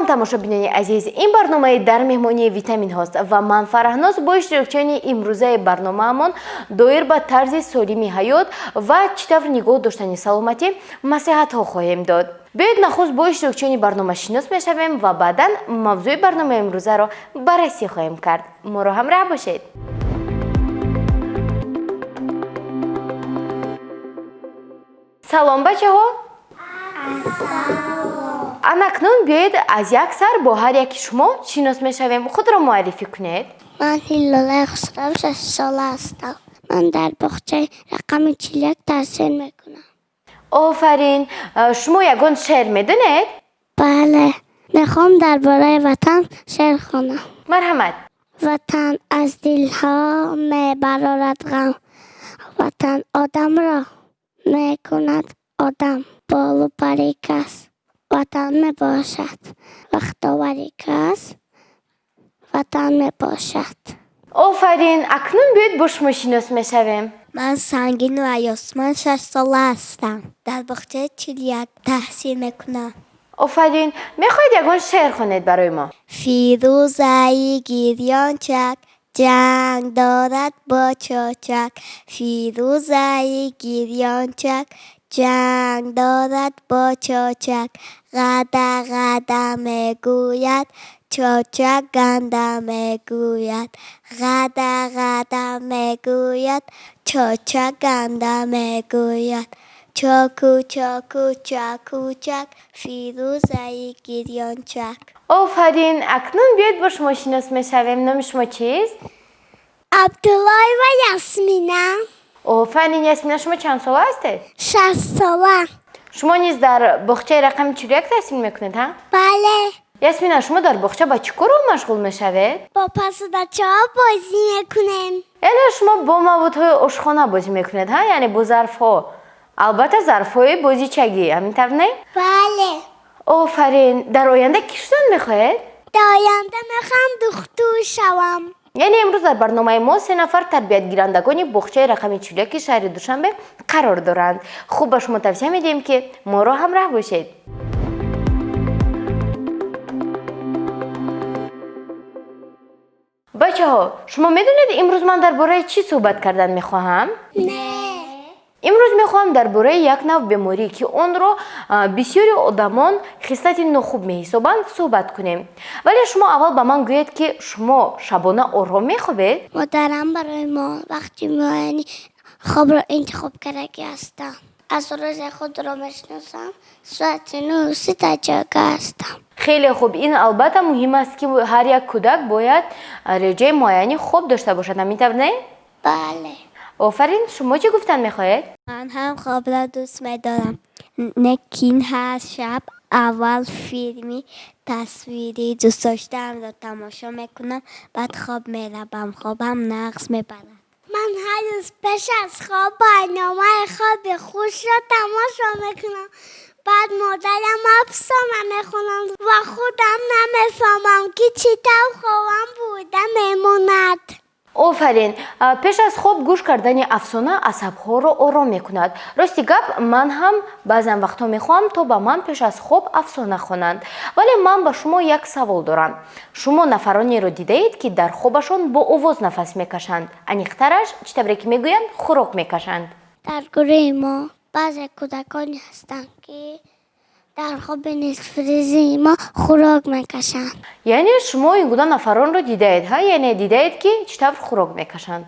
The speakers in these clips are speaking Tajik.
Тамошобинони азиз, ин барномаи «Дар меҳмонии витаминҳост» ва ман, Фараҳноз, бо иштирокчиёни имрӯзаи барномаамон доир ба тарзи солими ҳаёт ва чӣ тавр нигоҳ доштани саломатӣ маслиҳатҳо хоҳем дод. Биёед, нахуст бо иштирокчиёни барнома шинос мешавем ва баъдан мавзӯи барномаи имрӯзаро баррасӣ хоҳем кард. Моро ҳамроҳ бошед. Салом, бачаҳо! Анакнун биёед, аз як сар бо ҳар яки шумо шинос мешавем. Худро муаррифӣ кунед. Ман Ҳиллолаи Хусрав, 6сола ҳастам. Ман дар боғчаи рақами 41 таҳсил мекунам. Офарин! Шумо ягон шеър медонед? Бале, мехоҳам дар бораи ватан шеър хонам. Марҳамат. Ватан аз дилҳо мебарорад ғам, ватан одамро мекунад одам. Болу пари кас ватан мебошад, бахтовари кас ватан мебошад. Офарин! Акнун биёед, бо шумо шинос мешавем. Ман Сангинова Ёсман, 6сола ҳастам. Дар боғчаи 41 таҳсил мекунам. Офарин! Мехоҳед, ягон шеър хонед барои мо? Фирӯзаи гирёнчак ҷанг дорад бо чочак. Фирӯзаи гирёнчак ҷанг дорад бо чочак. Ғада, ғада мегӯяд, чочак ганда мегӯяд. Ғада, ғада мегӯяд, чочак ганда мегӯяд. Чоку, чоку, чакучак, Фирӯзаи гирёнчак. Офарин! Акнун биёед, бо шумо шинос мешавем. Номи шумо чист? Абдуллоева Ясмина. Офарин, Ясмина! Шумо чанд сола ҳастед? 6сола. Шумо низ дар боғчаи рақами 41 таҳсил мекунед, ҳа? Бале. Ясмина, шумо дар боғча ба чӣ корҳо машғул мешавед? Бо пасудачаҳо бозӣ мекунем. Яъне шумо бо маводҳои ошхона бозӣ мекунед, ҳа? Яъне бо зарфҳо, албатта, зарфҳои бозичагӣ, ҳамин тавр, не? Бале. Офарин! Дар оянда кӣ шудан мехоҳед? Дар оянда мехоҳам духтур шавам. Яъне имрӯз дар барномаи мо се нафар тарбиятгирандагони боғчаи рақами 41-и шаҳри Душанбе қарор доранд. Хуб, ба шумо тавсия медиҳем, ки моро ҳамроҳ бошед. Бачаҳо, шумо медонед, имрӯз ман дар бораи чӣ суҳбат кардан мехоҳам? Не. Имрӯз мехоҳам дар бораи як нав беморӣ, ки онро бисёри одамон хислати нохуб меҳисобанд, суҳбат кунем. Вале шумо аввал ба ман гӯед, ки шумо шабона ором мехобед? Модарам барои мо вақти муайяни хобро интихоб кардагӣ ҳастам. Аз рӯзе худро мешиносам, соати 9:30 дар ҷойгоҳ ҳастам. Хеле хуб! Ин албатта муҳим аст, ки ҳар як кӯдак бояд реҷаи муайяни хоб дошта бошад, ҳамин тавр, не? Бале. Офарин! Шумо чӣ гуфтан мехоҳед? Ман ҳам хобро дӯст медорам, лекин ҳар шаб аввал филми тасвирии дӯстдоштаамро тамошо мекунам, баъд хоб меравам. Хобам нағз мебарад. Ман ҳар рӯз пеш аз хоб барномаи хоби хушро тамошо мекунам. Баъд модарам афсона мехонад ва худам намефаҳмам, ки чӣ тавр хобам бурда мемонад. Офарин! Пеш аз хоб гӯш кардани афсона асабҳоро ором мекунад. Рости гап, ман ҳам баъзан вақтҳо мехоҳам, то ба ман пеш аз хоб афсона хонанд. Вале ман ба шумо як савол дорам. Шумо нафаронеро дидаед, ки дар хобашон бо овоз нафас мекашанд? Аниқтараш, чӣ тавре ки мегӯянд, хӯрок мекашанд. Дар гурӯҳи мо баъзе кӯдаконе ҳастанд, ки дар хоби нисфирӯзии мо хӯрок мекашанд. Яъне шумо ин гуна нафаронро дидаед, ҳа? Яъне дидаед, ки чӣ тавр хӯрок мекашанд.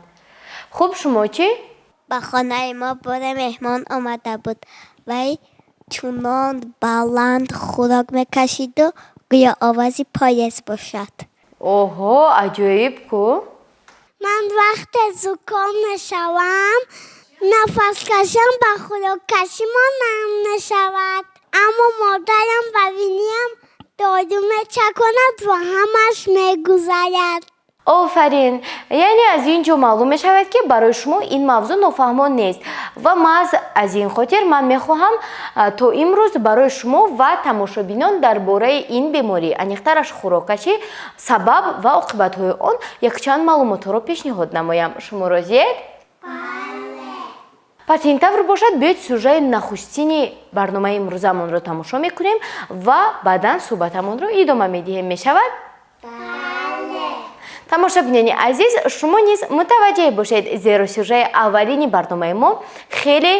Хуб, шумо чӣ? Ба хонаи мо боре меҳмон омада буд. Вай чунон баланд хӯрок мекашиду, гӯё овози поезд бошад. Оҳо, аҷоиб ку! Ман вақте зуком мешавам, нафаскашам ба хӯроккашӣ монанд мешавад, аммо модарам ба биниам дору мечаконад ва ҳамаш мегузарад. Офарин! Яъне аз ин ҷо маълум мешавад, ки барои шумо ин мавзӯъ нофаҳмо нест ва маҳз аз ин хотир ман мехоҳам, то имрӯз барои шумо ва тамошобинон дар бораи ин беморӣ, аниқтараш хӯроккашӣ, сабаб ва оқибатҳои он якчанд маълумотҳоро пешниҳод намоям. Шумо розиед? Пас ин тавр бошад, биёед сюжаи нахустини барномаи имрӯзамонро тамошо мекунем ва баъдан суҳбатамонро идома медиҳем. Мешавад? Тамошобинони азиз, шумо низ мутаваҷҷеҳ бошед, зеро сюжаи аввалини барномаи мо хеле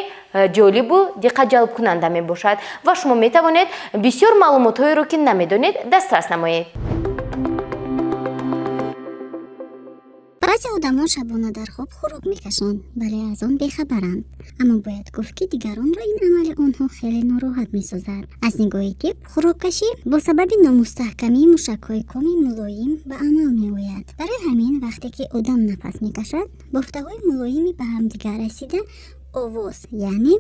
ҷолибу диққатҷалбкунанда мебошад ва шумо метавонед бисёр маълумотҳоеро, ки намедонед, дастрас намоед. Баъзе одамон шабона дар хоб хӯрок мекашанд, вале аз он бехабаранд. Аммо бояд гуфт, ки дигаронро ин амали онҳо хеле нороҳат месозад. Аз нигоҳи тиб, хӯроккашӣ бо сабаби номустаҳкамии мушакҳои коми мулоим ба амал меояд. Барои ҳамин, вақте ки одам нафас мекашад, бофтаҳои мулоими ба ҳамдигар расида овоз, яъне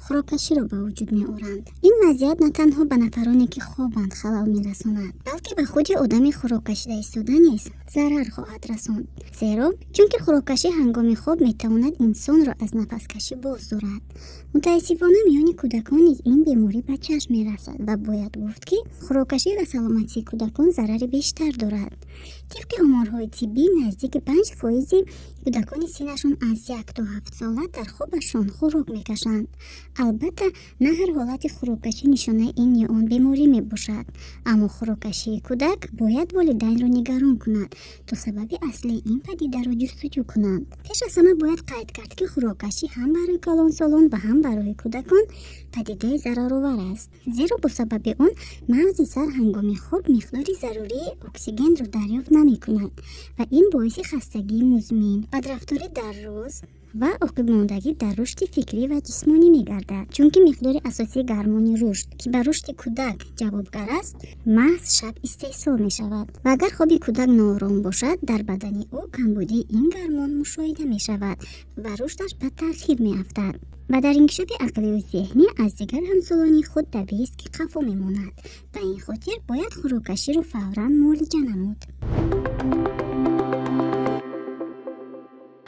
хӯроккаширо ба вуҷуд меоранд. Ин вазъият на танҳо ба нафароне, ки хобанд, халал мерасонад, балки ба худи одами хӯроккашида истода низ зарар хоҳад расонд, зеро чунки хӯроккашӣ ҳангоми хоб метавонад инсонро аз нафаскашӣ боз дорад. Мутаассифона, миёни кӯдакон низ ин беморӣ ба чашм мерасад ва бояд гуфт, ки хӯроккашӣ ба саломатии кӯдакон зарари бештар дорад. Тибқи оморҳои тиббӣ, наздики 5 фоизи кӯдакони синнашон аз 1 то 7 сола дар хобашон хӯрок мекашанд. Албатта, на ҳар ҳолати хӯроккашӣ нишонаи ин ё он беморӣ мебошад, аммо хӯроккашии кӯдак бояд волидайнро нигарон кунад, то сабаби аслии ин падидаро ҷустуҷӯ кунанд. Пеш аз ҳама бояд қайд кард, ки хӯроккашӣ ҳам барои калонсолон ва ҳам барои кӯдакон падидаи зараровар аст, зеро бо сабаби он мағзи сар ҳангоми хоб миқдори зарурии оксигенро дарёфт намекунад ва ин боиси хастагии музмин, бадрафторӣ дар рӯз ва оқибмондагӣ дар рушди фикрӣ ва ҷисмонӣ мегардад, чунки миқдори асосии гармони рушд, ки ба рушди кӯдак ҷавобгар аст, маҳз шаб истеҳсол мешавад ва агар хоби кӯдак ноором бошад, дар бадани ӯ камбудии ин гармон мушоҳида мешавад ва рушдаш ба таъхир меафтад ва дар инкишофи ақлию зеҳнӣ аз дигар ҳамсолони худ табиист, ки қафо мемонад. Ба ин хотир бояд хӯроккаширо фавран муолиҷа намуд.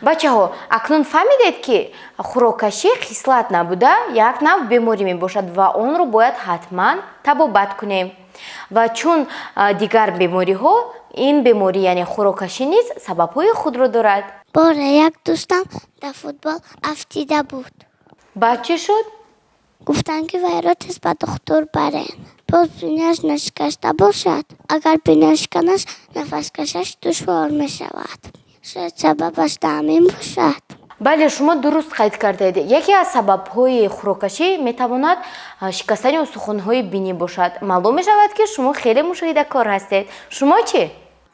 Бачаҳо, акнун фаҳмидед, ки хӯроккашӣ хислат набуда, як нав беморӣ мебошад ва онро бояд ҳатман табобат кунем. Ва чун дигар бемориҳо, ин беморӣ, яъне хӯроккашӣ низ сабабҳои худро дорад. Боре як дӯстам дар футбол афтида буд. Баъд чӣ шуд? Гуфтанд, ки вайро тез ба духтур барен, боз биняш нашикаста бошад. Агар биняш шиканаш, нафаскашаш душвор мешавад. Шояд сабабаш дар ҳамин бошад. Бале, шумо дуруст қайд кардед. Яке аз сабабҳои хӯроккашӣ метавонад шикастани устухонҳои бинӣ бошад. Маълум мешавад, ки шумо хеле мушоҳидакор ҳастед. Шумо чӣ?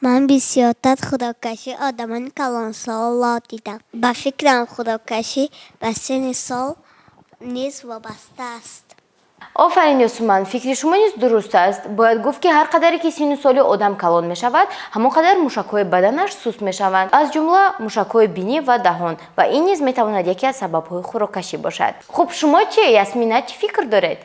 Ман бисёртар хӯроккашӣ одамони калонсолро дидам. Ба фикрам, хӯроккашӣ ба синни сол низ вобаста аст. Офарин, Ёсуман, фикри шумо низ дуруст аст. Бояд гуфт, ки ҳар қадаре ки синну соли одам калон мешавад, ҳамон қадар мушакҳои баданаш суст мешаванд, аз ҷумла мушакҳои бинӣ ва даҳон, ва ин низ метавонад яке аз сабабҳои хӯроккашӣ бошад. Хуб, шумо чӣ, Ясмина, чӣ фикр доред?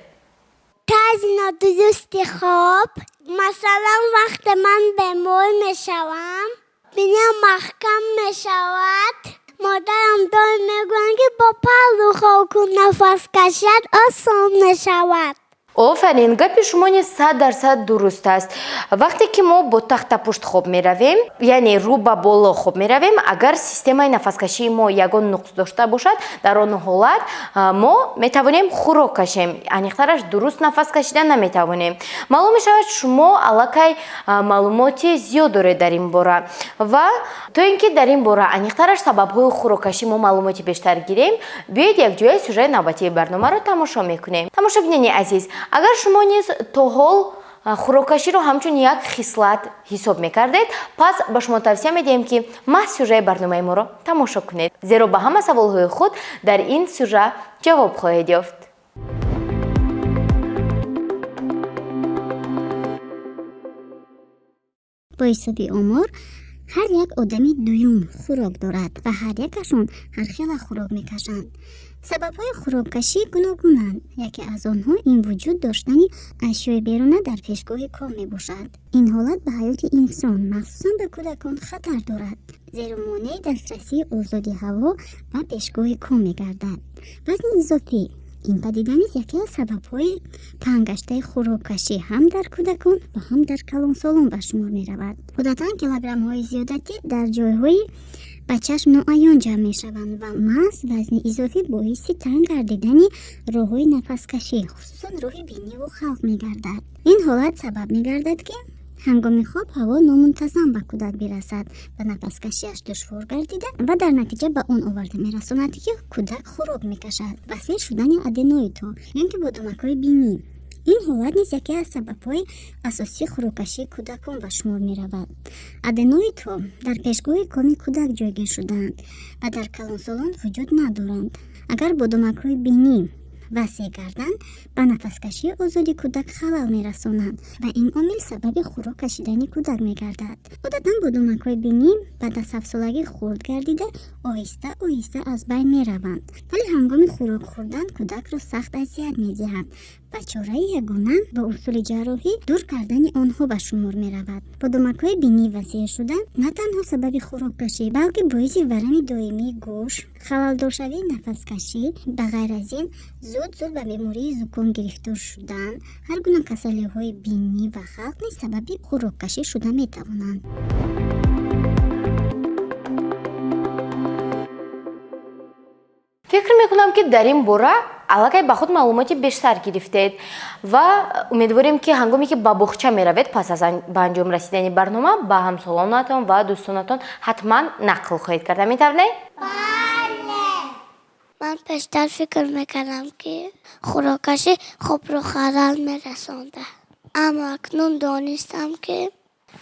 Тарзи нодурусти хоб, масалан, вақте ман бемор мешавам, биням маҳкам мешавад. Модарам доим мегӯянд, ки бо паҳлӯ хоб кун, нафаскашият осон мешавад. Офарин, гапи шумо низ 100% дуруст аст. Вақте ки мо бо тахтапушт хоб меравем, яъне рӯ ба боло хоб меравем, агар системаи нафаскашии мо ягон нуқс дошта бошад, дар он ҳолат мо метавонем хӯрок кашем, аниқтараш, дуруст нафас кашида наметавонем. Маълум мешавад, шумо аллакай маълумоти зиёд доред дар ин бора. Ва то ин ки дар ин бора, аниқтараш сабабҳои хӯроккашӣ, мо маълумоти бештар гирем, биёед якҷоя сюжаи навбатии барномаро тамошо мекунем. Тамошобинони азиз, агар шумо низ то ҳол хӯроккаширо ҳамчун як хислат ҳисоб мекардед, пас ба шумо тавсия медиҳем, ки маҳз сюжаи барномаи моро тамошо кунед, зеро ба ҳама саволҳои худ дар ин сюжа ҷавоб хоҳед ёфт. Бо ҳисоби омор, ҳар як одами дуюм хӯрок дорад ва ҳар якашон ҳархела хӯрок мекашанд. Сабабҳои хӯроккашӣ гуногунанд. Яке аз онҳо ин вуҷуд доштани ашёи беруна дар пешгоҳи ком мебошад. Ин ҳолат ба ҳаёти инсон, махсусан ба кӯдакон, хатар дорад, зеро монеи дастрасии озоди ҳаво ба пешгоҳи ком мегардад. Вазни изофӣ. Ин падида низ яке аз сабабҳои паҳнгаштаи хӯроккашӣ ҳам дар кӯдакон ва ҳам дар калонсолон ба шумор меравад. Одатан килограммҳои зиёдатӣ дар ҷойҳои Ба чашм ноаён ҷамъ мешаванд ва маҳз вазни изофӣ боиси танг гардидани роҳҳои нафаскашӣ, хусусан роҳи биниву халқ мегардад. Ин ҳолат сабаб мегардад, ки ҳангоми хоб ҳаво номунтазам ба кӯдак бирасад ва нафаскашиаш душвор гардида ва дар натиҷа ба он оварда мерасонад, ки кӯдак хӯрок мекашад. Васеъ шудани аденоидҳо ё ки бодомакҳои бинӣ. Ин ҳолат низ яке аз сабабҳои асосии хӯроккашии кӯдакон ба шумор меравад. Аденоидҳо дар пешгоҳи коми кӯдак ҷойгир шудаанд ва дар калонсолон вуҷуд надоранд. Агар бодомакҳои бинӣ васеъ гарданд, ба нафаскашии озоди кӯдак халал мерасонанд ва ин омил сабаби хӯрок кашидани кӯдак мегардад. Одатан бодомакҳои бинӣ баъд аз ҳафтсолагӣ хурд гардида, оҳиста оҳиста аз байн мераванд, вале ҳангоми хӯрок хӯрдан кӯдакро сахт азият медиҳанд ва чораи ягона бо усули ҷарроҳӣ дур кардани онҳо ба шумор меравад. Бодомакҳои бинӣ васеъ шуда на танҳо сабаби хӯроккашӣ, балки боиси варами доимии гӯш, халалдоршавии нафаскашӣ, ба ғайр аз ин зуд зуд ба бемории зуком гирифтор шудан, ҳар гуна касалиҳои бинӣ ва халқ низ сабаби хӯроккашӣ шуда метавонанд. Фикр мекунам, ки дар ин бора аллакай ба худ маълумоти бештар гирифтед ва умедворем, ки ҳангоме ки ба боғча меравед, пас аз ба анҷом расидани барнома ба ҳамсолонатон ва дӯстонатон ҳатман нақл хоҳед кард. Ҳамин тавр, не? Ман пештар фикр мекардам, ки хӯроккашӣ хобро халал мерасонда, аммо акнун донистам, ки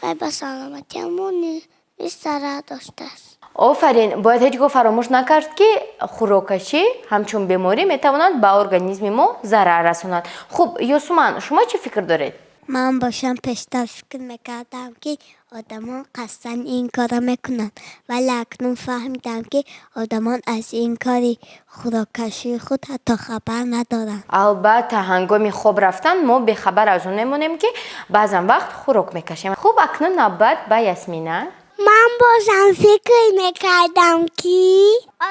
вай ба саломатиамон низ зарар доштааст. Офарин! Бояд ҳеҷ гоҳ фаромӯш накард, ки хӯроккашӣ ҳамчун беморӣ метавонад ба организми мо зарар расонад. Хуб, Ёсуман, шумо чӣ фикр доред? Ман бошам, пештар фикр мекардам, ки одамон қасдан ин корро мекунанд, вале акнун фаҳмидам, ки одамон аз ин кори хӯроккашии худ ҳатто хабар надоранд. Албатта, ҳангоми хоб рафтан мо бехабар аз он мемонем, ки баъзан вақт хӯрок мекашем. Хуб, акнун навбат ба Ясмина. Ман бошам, фикр мекардам, ки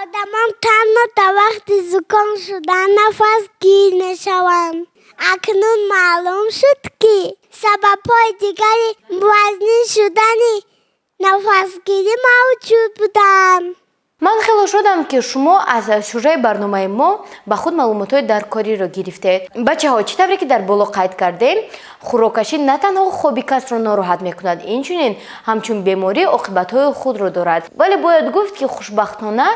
одамон танҳо дар вақти зуком шудан нафасгир мешаванд. Акнун маълум шуд, ки сабабҳои дигари вазнин шудани нафасгирӣ мавҷуд буданд. Ман хело шодам, ки шумо аз сюжаи барномаи мо ба худ маълумотҳои даркориро гирифтед. Бачаҳо, чӣ тавре ки дар боло қайд кардем, хӯроккашӣ на танҳо хоби касро нороҳат мекунад, инчунин ҳамчун беморӣ оқибатҳои худро дорад. Вале бояд гуфт, ки хушбахтона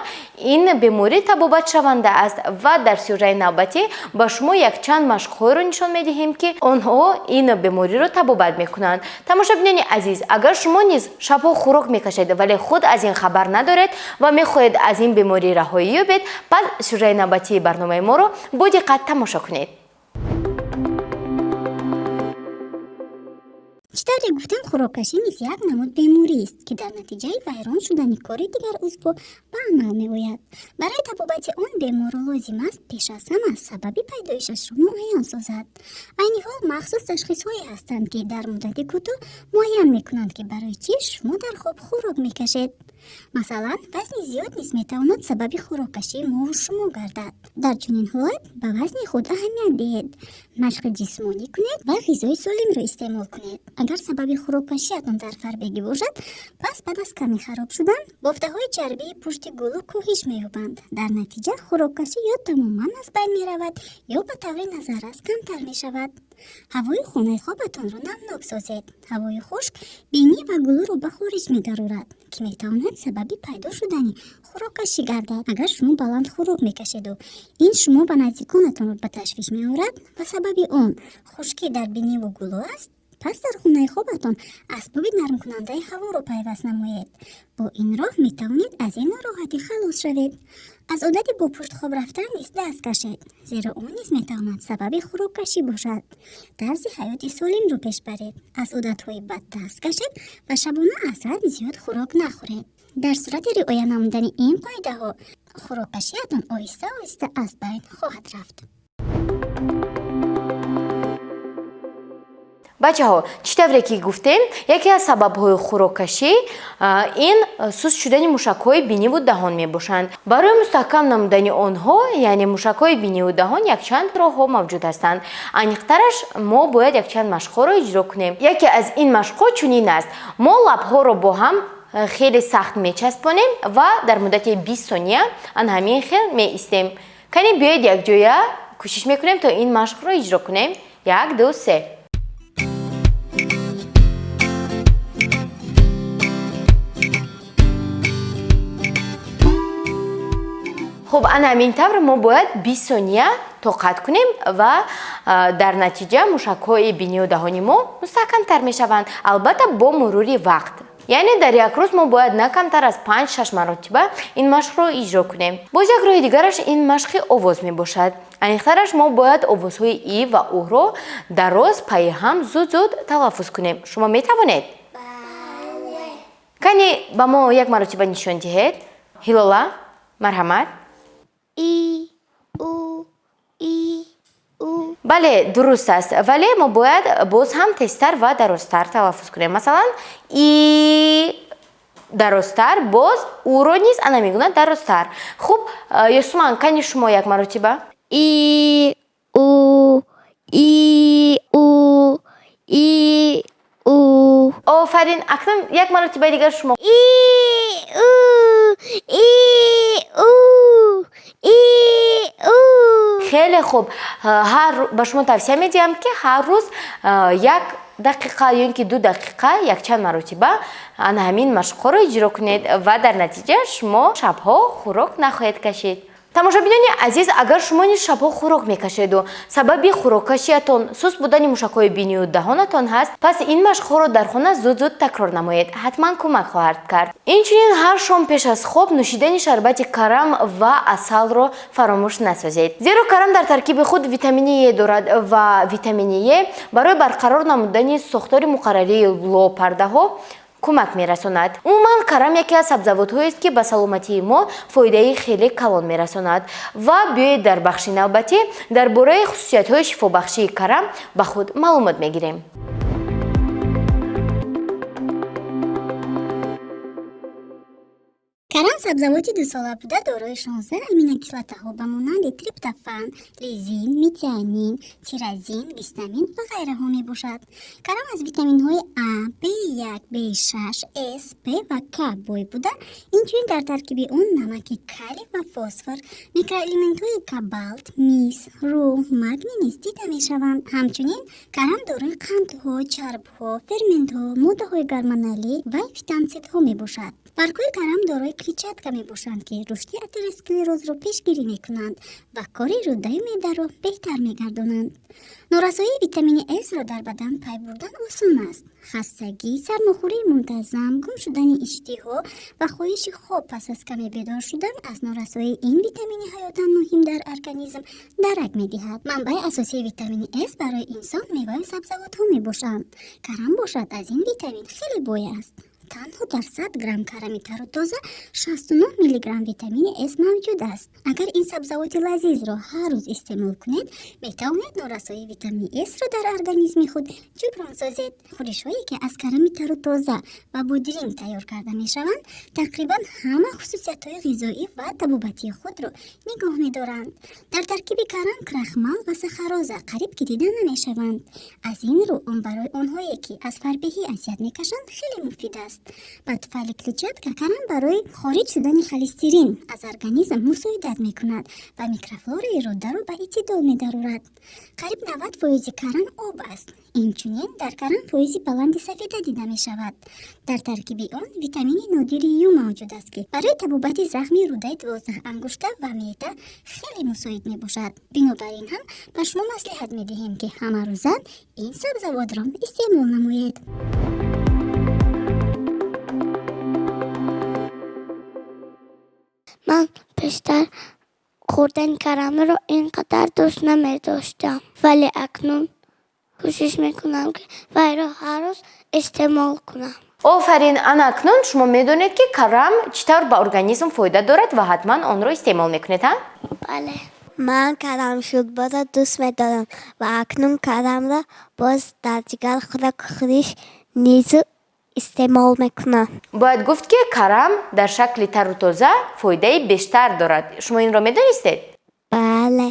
ин беморӣ табобатшаванда аст ва дар сюжаи навбатӣ ба шумо якчанд машқҳоеро нишон медиҳем, ки онҳо ин бемориро табобат мекунанд. Тамошобинони азиз, агар шумо низ шабҳо хӯрок мекашед, вале худ аз ин хабар надоред ва мехоҳед аз ин беморӣ раҳоӣ ёбед, пас сюжаи навбатии барномаи моро бо диққат тамошо кунед. Чӣ тавре гуфтем, хӯроккашӣ низ як намуд беморист, ки дар натиҷаи вайрон шудани кори дигар узвҳо ба амал меояд. Барои табобати он беморро лозим аст пеш аз ҳама сабаби пайдоишашро муайян созад. Айни ҳол махсус ташхисҳое ҳастанд, ки дар муддати кӯтоҳ муайян мекунанд, ки барои чӣ шумо дар хоб хӯрок мекашед. Масалан, вазни зиёд низ метавонад сабаби хӯроккашии мову шумо гардад. Дар чунин ҳолат ба вазни худ аҳамият диҳед, машқи ҷисмонӣ кунед ва ғизои солимро истеъмол кунед. Агар сабаби хӯроккашиатон дар фарбегӣ бошад, пас баъд аз каме хароб шудан бофтаҳои чарбии пушти гулӯ коҳиш меёбанд. Дар натиҷа хӯроккашӣ ё тамоман аз байн меравад, ё ба таври назаррас камтар мешавад. Ҳавои хонаи хобатонро намнок созед. Ҳавои хушк бинӣ ва гулӯро ба хориҷ медарорад, ки метавонад сабаби пайдо шудани хӯроккашӣ гардад. Агар шумо баланд хӯрок мекашеду ин шумо ба наздиконатонро ба ташвиш меорад ва сабаби он хушкӣ дар биниву гулӯ аст, пас дар хонаи хобатон асбоби нармкунандаи ҳаворо пайваст намоед. Бо ин роҳ метавонед аз ин нороҳатӣ халос шавед. Аз одати бо пушт хоб рафтан низ даст кашед, зеро он низ метавонад сабаби хӯроккашӣ бошад. Тарзи ҳаёти солимро пеш баред, аз одатҳои бад даст кашед ва шабона аз ҳад зиёд хӯрок нахӯред. Дар сурати риоя намудани ин қоидаҳо хӯроккашиатон оҳиста оҳиста аз байн хоҳад рафт. Бачаҳо, чӣ тавре ки гуфтем, яке аз сабабҳои хӯроккашӣ ин суст шудани мушакҳои биниву даҳон мебошанд. Барои мустаҳкам намудани онҳо, яъне мушакҳои биниву даҳон, якчанд роҳҳо мавҷуд ҳастанд. Аниқтараш, мо бояд якчанд машқҳоро иҷро кунем. Яке аз ин машқҳо чунин аст: мо лабҳоро бо ҳам Хеле сахт мечаспонем ва дар муддати 20 сония ан ҳамин хел меистем. Кани, биёед, якҷоя кӯшиш мекунем, то ин машқро иҷро кунем. Як, ду, се. Хуб, ана ҳамин тавр мо бояд 20 сония тоқат кунем ва дар натиҷа мушакҳои бинию даҳони мо мустаҳкамтар мешаванд. Албатта, бо мурури вақт, яъне дар як рӯз мо бояд на камтар аз 5-6 маротиба ин машқро иҷро кунем. Боз як роҳи дигараш ин машқи овоз мебошад. Аниқтараш, мо бояд овозҳои и ва уро дароз, пайи ҳам, зуд зуд талаффуз кунем. Шумо метавонед? Кани, ба мо як маротиба нишон диҳед. Ҳилола, марҳамат. И, У, И, У. Бале, дуруст аст, вале мо бояд боз ҳам тезтар ва дарозтар талаффуз кунем. Масалан, и дарозтар, боз уро низ ана мегуна дарозтар. Хуб, Ёсуман, кани шумо як маротиба. И, У, И, У, И, У. Офарин! Акнун як маротибаи дигар шумо. И, У, И, У, И, У. Хеле хуб. Ҳар ба шумо тавсия медиҳам, ки ҳар рӯз як дақиқа ё ин ки 2 дақиқа якчанд маротиба ана ҳамин машқҳоро иҷро кунед ва дар натиҷа шумо шабҳо хӯрок нахоҳед кашид. Тамошобинони азиз, агар шумо низ шабҳо хӯрок мекашеду сабаби хӯроккашиятон суст будани мушакҳои бинию даҳонатон ҳаст, пас ин машқҳоро дар хона зуд зуд такрор намоед, ҳатман кӯмак хоҳад кард. Инчунин ҳар шом пеш аз хоб нӯшидани шарбати карам ва асалро фаромӯш насозед, зеро карам дар таркиби худ витамини Е дорад ва витамини Е барои барқарор намудани сохтори муқаррарии лопардаҳо кӯмак мерасонад. Умуман, карам яке аз сабзавотҳоест, ки ба саломатии мо фоидаи хеле калон мерасонад. Ва биёед, дар бахши навбатӣ дар бораи хусусиятҳои шифобахшии карам ба худ маълумот мегирем. Карам сабзавоти дусола буда, дорои 16 аминокислотаҳо ба монанди триптофан, лизин, метионин, тирозин, гистамин ва ғайраҳо мебошад. Карам аз витаминҳои А, В1, В6, С, П ва К бой буда, инчунин дар таркиби он намаки калий ва фосфор, микроэлементҳои кобалт, мис, рӯҳ, магний низ дида мешаванд. Ҳамчунин карам дорои қандҳо, чарбҳо, ферментҳо, моддаҳои гормоналӣ ва фитонсидҳо мебошад. Баргҳои карам дорои клетчатка мебошанд, ки рушди атеросклерозро пешгирӣ мекунанд ва кори рӯдаю меъдаро беҳтар мегардонанд. Норасоии витамини С-ро дар бадан пай бурдан осон аст. Хастагӣ, сармохӯрии мунтазам, гум шудани иштиҳо ва хоҳиши хоб пас аз каме бедор шудан аз норасоии ин витамини ҳаётан муҳим дар организм дарак медиҳад. Манбаи асосии витамини С барои инсон меваю сабзавотҳо мебошанд. Карам бошад, аз ин витамин хеле бой аст. Танҳо дар 100 грамм карами тару тоза 69 миллиграмм витамини С мавҷуд аст. Агар ин сабзавоти лазизро ҳар рӯз истеъмол кунед, метавонед норасоии витамини С-ро дар организми худ ҷуброн созед. Хӯришҳое, ки аз карами тару тоза ва бодиринг тайёр карда мешаванд, тақрибан ҳама хусусиятҳои ғизоӣ ва табобатии худро нигоҳ медоранд. Дар таркиби карам крахмал ва сахароза қариб ки дида намешаванд. Аз ин рӯ он барои онҳое, ки аз фарбеҳӣ азият мекашанд, хеле муфид аст. Ба туфайли клетчатка карам барои хориҷ шудани холестерин аз организм мусоидат мекунад ва микрофлораи рӯдаро ба эътидол медарорад. Қариб 90 фоизи карам об аст. Инчунин дар карам фоизи баланди сафеда дида мешавад. Дар таркиби он витамини нодири Ю мавҷуд аст, ки барои табобати захми рӯдаи дувоздаҳангушта ва меъда хеле мусоид мебошад. Бинобар ин ҳам ба шумо маслиҳат медиҳем, ки ҳамарӯза ин сабзавотро истеъмол намоед. Ман пештар хӯрдани карамро ин қадар дӯст намедоштам, вале акнун кӯшиш мекунам, ки вайро ҳар рӯз истеъмол кунам. Офарин! Ана акнун шумо медонед, ки карам чӣ тавр ба организм фоида дорад ва ҳатман онро истеъмол мекунед, ҳа? Бале. Ман карамшӯрборо дӯст медорам ва акнун карамро боз дар дигар хӯрок-хӯриш низ истеъмол мекунам. Бояд гуфт, ки карам дар шакли тару тоза фоидаи бештар дорад. Шумо инро медонистед? Бале.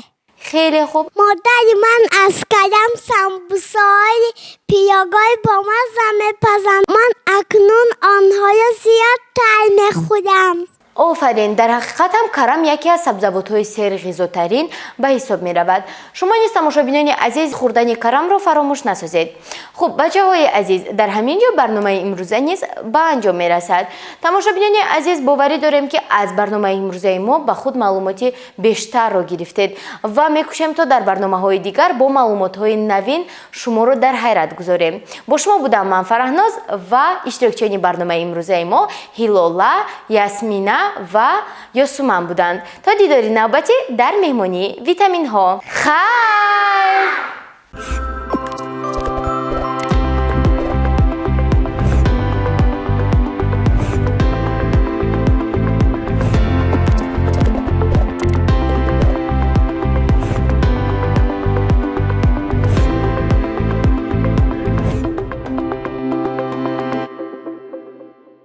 Хеле хуб. Модари ман аз карам самбусаҳои пиёгои бомазза мепазад. Ман акнун онҳоро зиёдтар мехӯрам. Офарин! Дар ҳақиқат ҳам карам яке аз сабзавотҳои серғизотарин ба ҳисоб меравад. Шумо низ, тамошобинони азиз, хӯрдани карамро фаромӯш насозед. Хуб, бачаҳои азиз, дар ҳамин ҷо барномаи имрӯза низ ба анҷом мерасад. Тамошобинони азиз, боварӣ дорем, ки аз барномаи имрӯзаи мо ба худ маълумоти бештарро гирифтед ва мекӯшем, то дар барномаҳои дигар бо маълумотҳои навин шуморо дар ҳайрат гузорем. Бо шумо будам ман, Фараҳноз, ва иштирокчиёни барномаи имрӯзаи мо Ҳилола, Ясмина ва Ёсуман буданд. То дидори навбатӣ дар меҳмонии витаминҳо, хайр!